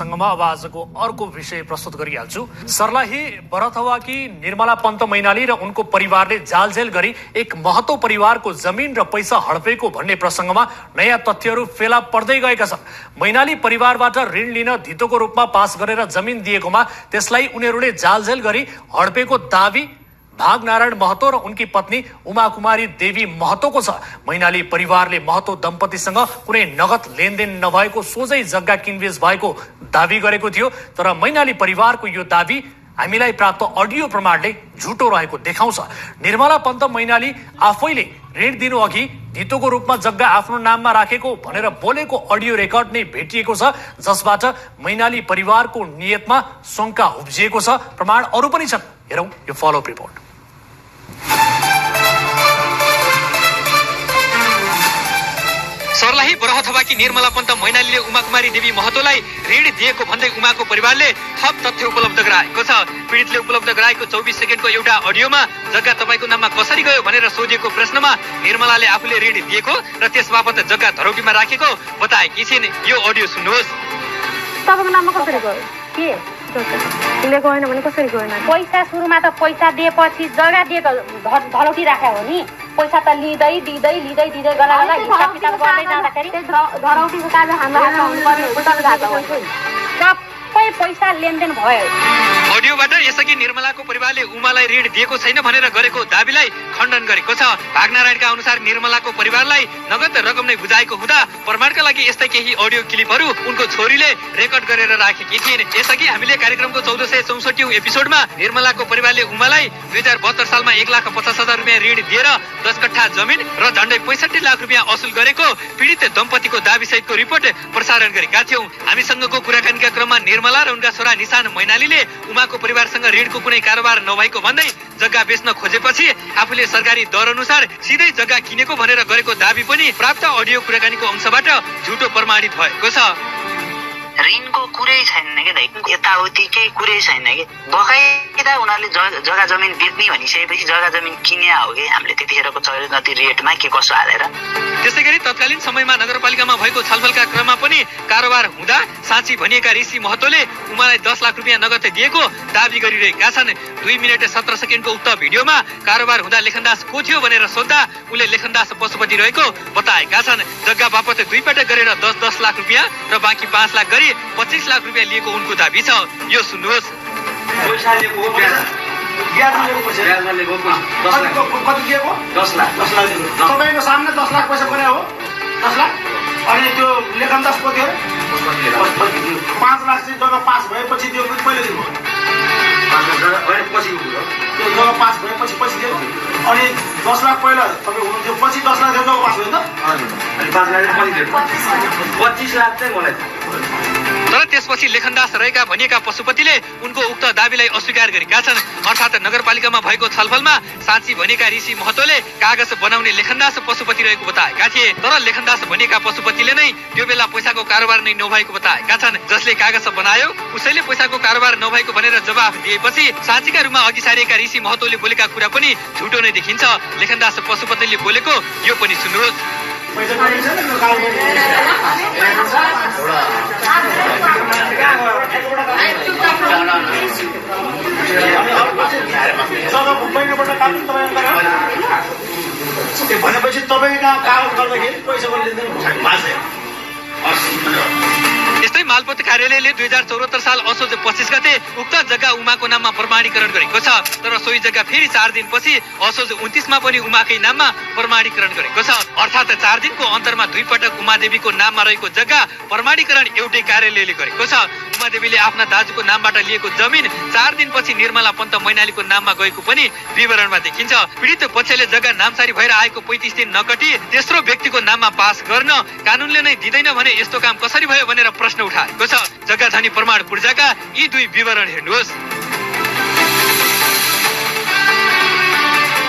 प्रसङ्गमा अब आजको अर्को विषय प्रस्तुत गरिहाल्छु। सर्लाही बरथवाकी निर्मला पन्त मैनाली र उनको परिवारले जालझेल गरी एक महतो परिवारको जमिन र पैसा हडपेको भन्ने प्रसङ्गमा नयाँ तथ्यहरू फेला पर्दै गएका छन्। मैनाली परिवारबाट ऋण लिन धितोको रूपमा पास गरेर जमिन दिएकोमा त्यसलाई उनीहरूले जालझेल गरी हडपेको दावी भागनारायण महतो र उनकी पत्नी उमा कुमारी देवी महतोको छ। मैनाली परिवारले महतो दम्पतिसँग कुनै नगद लेनदेन नभएको सोझै जग्गा किनबेच भएको दावी गरेको थियो, तर मैनाली परिवारको यो दावी हामीलाई प्राप्त अडियो प्रमाणले झुटो रहेको देखाउँछ। निर्मला पन्त मैनाली आफैले ऋण दिनु अघि धितोको रूपमा जग्गा आफ्नो नाममा राखेको भनेर बोलेको अडियो रेकर्ड नै भेटिएको छ, जसबाट मैनाली परिवारको नियतमा शंका उब्जिएको छ। प्रमाण अरू पनि छन्, हेरौं यो फलोअप रिपोर्ट। सर्लाही बरहथवाकी निर्मला पन्त मैनालीले उमा कुमारी देवी महतोलाई ऋण दिएको भन्दै उमाको परिवारले थप तथ्य उपलब्ध गराएको छ। पीडितले उपलब्ध गराएको 24 सेकेन्डको एउटा अडियोमा जग्गा तपाईको नाममा कसरी गयो भनेर सोधिएको प्रश्नमा निर्मलाले आफूले ऋण दिएको र त्यसबापत जग्गा धरौटीमा राखेको बताएकी छिन्। यो अडियो सुन्नुहोस्। तपाईको नाममा कसरी गयो? के लिएको होइन भने कसरी गएन? पैसा सुरुमा त पैसा दिएपछि जग्गा दिएको धरौटी राख्यो हो नि, पैसा त लिँदै दिँदै गर्दा हिसाब किताब गर्दै जाँदाखेरि धरौटीको काज हाम्रो सबै पैसा लेनदेन भयो। अडियोबाट यसअघि निर्मलाको परिवारले उमालाई ऋण दिएको छैन भनेर गरेको दावीलाई खण्डन गरेको छ। भागनारायणका अनुसार निर्मलाको परिवारलाई नगद रकम नै बुझाएको हुँदा प्रमाणका लागि यस्तै केही अडियो क्लिपहरू उनको छोरीले रेकर्ड गरेर राखेकी थिइन्। यसअघि हामीले कार्यक्रमको 1464औं एपिसोडमा निर्मलाको परिवारले उमालाई 2072 सालमा 1,50,000 रुपियाँ ऋण दिएर 10 कट्ठा जमिन र झण्डै 65 लाख रुपियाँ असुल गरेको पीडित दम्पतिको दावी सहितको रिपोर्ट प्रसारण गरेका थियौं। हामीसँगको कुराकानीका क्रममा निर्मला र उनका छोरा निशान मैनालीले उमाको परिवारसँग ऋणको कुनै कारोबार नभएको भन्दै जग्गा बेच्न खोजेपछि आफूले सरकारी दर अनुसार सिधै जग्गा किनेको भनेर गरेको दावी पनि प्राप्त अडियो कुराकानीको अंशबाट झुटो प्रमाणित भएको छ। ऋणको कुरै छैन के दाइ, यताउति केही कुरै छैन कि बकाइदा उनीहरूले जग्गा जमिन बेच्ने भनिसकेपछि जग्गा जमिन किने हो कि हामीले त्यतिखेरको चलती रेटमा के कसो हालेर। त्यसै गरी तत्कालीन समयमा नगरपालिकामा भएको छलफलका क्रममा पनि कारोबार हुँदा साँची भनिएका ऋषि महतोले उमालाई 10 लाख रुपियाँ नगद दिएको दावी गरिरहेका छन्। 2 मिनेट 17 सेकेन्डको उक्त भिडियोमा कारोबार हुँदा लेखनदास को थियो भनेर सोद्धा उनले लेखनदास पशुपति रहेको बताएका छन्। जग्गा बापत 2 पटक गरेर 10-10 लाख रुपियाँ र बाँकी 5 लाख गरी 25 लाख रुपियाँ लिएको उनको दावी छ। यो सुन्नुहोस्। पैसा लिएको ब्याजमा लिएको 10 लाख कति दिएको? 10 लाख तपाईको सामने 10 लाख पैसा गरे हो। 10 लाख अनि त्यो लेखनदास को थियो? 5 लाख चाहिँ जग्गा पास भएपछि दियो कि पहिले दियो? 5 लाख जग्गा पछि दियो। त्यो जग्गा पास भएपछि पछि दियो अनि 10 लाख पहिला तपाईँ हुनुहुन्थ्यो, पछि 10 लाख जग्गा पास भयो त अनि 5 लाख पछि दियो। 25 लाख चाहिँ मलाई। तर त्यसपछि लेखनदास रहेका भनिएका पशुपतिले उनको उक्त दावीलाई अस्वीकार गरेका छन्। अर्थात् नगरपालिकामा भएको छलफलमा साँची भनिएका ऋषि महतोले कागज बनाउने लेखनदास पशुपति रहेको बताएका थिए, तर लेखनदास भनिएका पशुपतिले नै त्यो बेला पैसाको कारोबार नै नभएको बताएका छन्। जसले कागज बनायो उसैले पैसाको कारोबार नभएको भनेर जवाफ दिएपछि साँचीका रूपमा अघि सारिएका ऋषि महतोले बोलेका कुरा पनि झुटो नै देखिन्छ। लेखनदास पशुपतिले बोलेको यो पनि सुन्नुहोस्। पैसा चाहिन्छ नि त्यो काम गर्ने भनेपछि तपाईँका कागज गर्दाखेरि पैसाको लेनदेन भएको यस्तै मालपोत कार्यालयले 2074 साल असोज 25 गते उक्त जग्गा उमाको नाममा प्रमाणीकरण गरेको छ, तर सोही जग्गा फेरि 4 दिनपछि असोज 29 मा पनि उमाकै नाममा प्रमाणीकरण गरेको छ। अर्थात् 4 दिनको अन्तरमा 2 पटक उमादेवीको नाममा रहेको जग्गा प्रमाणीकरण एउटै कार्यालयले गरेको छ। उमादेवीले आफ्ना दाजुको नामबाट लिएको जमिन 4 दिनपछि निर्मला पन्त मैनालीको नाममा गएको पनि विवरणमा देखिन्छ। पीडित पक्षले जग्गा नामसारी भएर आएको 35 दिन नकटी तेस्रो व्यक्तिको नाममा पास गर्न कानूनले नै दिँदैन भने यस्तो काम कसरी भयो भनेर प्रश्न उठाएको छ। जग्गा धनी प्रमाण पूर्जाका यी 2 विवरण हेर्नुहोस्।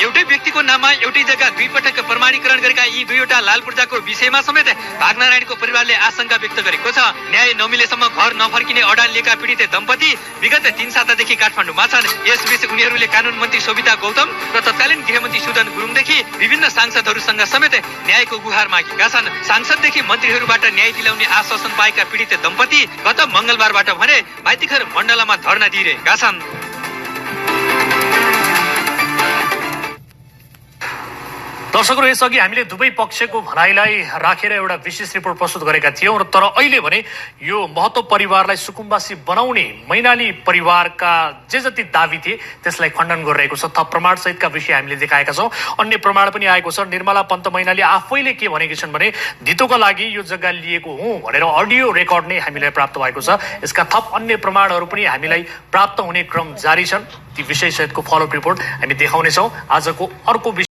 एउटै व्यक्तिको नाममा एउटै जग्गा दुई पटक प्रमाणीकरण गरेका यी दुईवटा लाल पूर्जाको विषयमा समेत भागनारायणको परिवारले आशंका व्यक्त गरेको छ। न्याय नमिलेसम्म घर नफर्किने अडान लिएका पीडित दम्पति विगत 3 सातादेखि काठमाडौँमा छन्। यसबीच उनीहरूले कानून मन्त्री शोभिता गौतम र तत्कालीन गृहमन्त्री सुदन गुरुङदेखि विभिन्न सांसदहरूसँग समेत न्यायको गुहार मागेका छन्। सांसददेखि मन्त्रीहरूबाट न्याय दिलाउने आश्वासन पाएका पीडित दम्पति गत मंगलबारबाट भने माइतीघर मण्डलामा धरना दिइरहेका छन्। दर्शकहरू, यसअघि हामीले दुवै पक्षको भनाइलाई राखेर एउटा विशेष रिपोर्ट प्रस्तुत गरेका थियौं र तर अहिले भने यो महतो परिवारलाई सुकुम्बासी बनाउने मैनाली परिवारका जे जति दाबी थिए त्यसलाई खण्डन गरिरहेको छ। थप प्रमाण सहितका विषय हामीले देखाएका छौं। अन्य प्रमाण पनि आएको छ। निर्मला पन्त मैनाली आफैले के भनेकी छन् भने धितोका लागि यो जग्गा लिएको हुँ भनेर अडियो रेकर्ड नै हामीलाई प्राप्त भएको छ। यसका थप अन्य प्रमाणहरू पनि हामीलाई प्राप्त हुने क्रम जारी छन्। ती विषय सहितको फलोअप रिपोर्ट हामी देखाउनेछौं। आजको अर्को